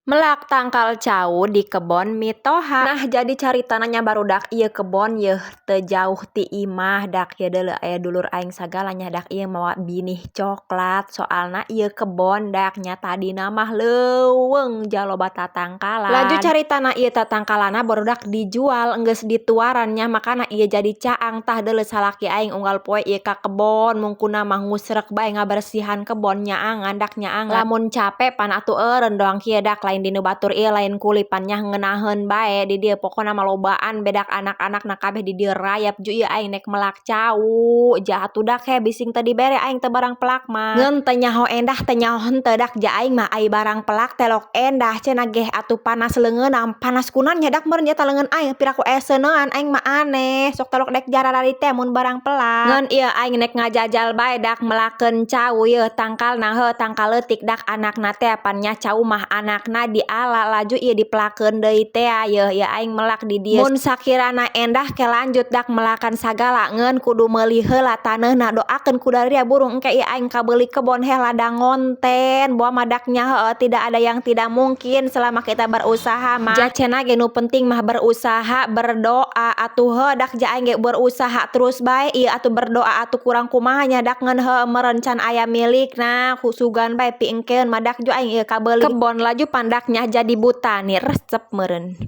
Melak tangkal cau di kebon mitoha. Nah, jadi caritana nya, barudak, ieu kebon yeuh teu jauh ti imah dak. Ieu deuleu aya dulur aing sagala nya dak, ieu mawa binih coklat, soalna ieu kebon dak nya tadina mah leuweung jaloba tatangkalan. Laju caritana ieu tatangkalanna, barudak, dijual, enggeus dituaran nya, makana ieu jadi caang. Tah, deuleu salaki aing unggal poe ieu ka kebon, mungkuna mah ngusrek bae, ngabersihan kebon, nyaangan dak, nyaangan. Lamun cape pan atuh eureun doang kieu dak, lain dinu batur ieu, lain kuli pan nya, ngeunaheun bae di dieu. Pokona mah lobaan bedak anak-anakna kabeh di dieu rayap. Ju ieu aing nek melak cau ja atuh dak, he bising teu dibere aing teh barang pelak mah. Ngeun teu nyaho endah teu nyaho henteu dak, ja aing mah ai barang pelak telok endah cenah geh atuh panas leungeunna. Panas kunaon nya dak meureun nya eta leungeun aing, piraku eseuneun aing mah aneh, sok telok dek jararari teh mun barang pelak. Ngeun ieu aing nek ngajajal bae dak melakeun cau yeuh tangkalna, heuh, tangkal leutik dak, anakna teh pan nya cau mah anakna diala, laju ieu dipelakeun deui teh. Yeuh, ieu aing melak di dieu. Mun sakirana endah ke lanjut dak melakan sagala, ngeun kudu meuli heula taneuhna. Doakeun ku daria burung engke ieu aing kabeuli kebon, heh, ladang ngonten boa madaknya. Heueuh, tidak ada yang tidak mungkin selama kita berusaha mah. Ja cenah ge nu penting mah berusaha, berdoa atuh. Heuh dak, ja aing ge berusaha terus bae ieu atuh, berdoa atuh kurang kumaha nya dak, ngeun heueuh meureun can aya milikna, sugan bae piengkeun madak ju aing ieu kabeuli kebon, laju pandaknya jadi butani resep meureun.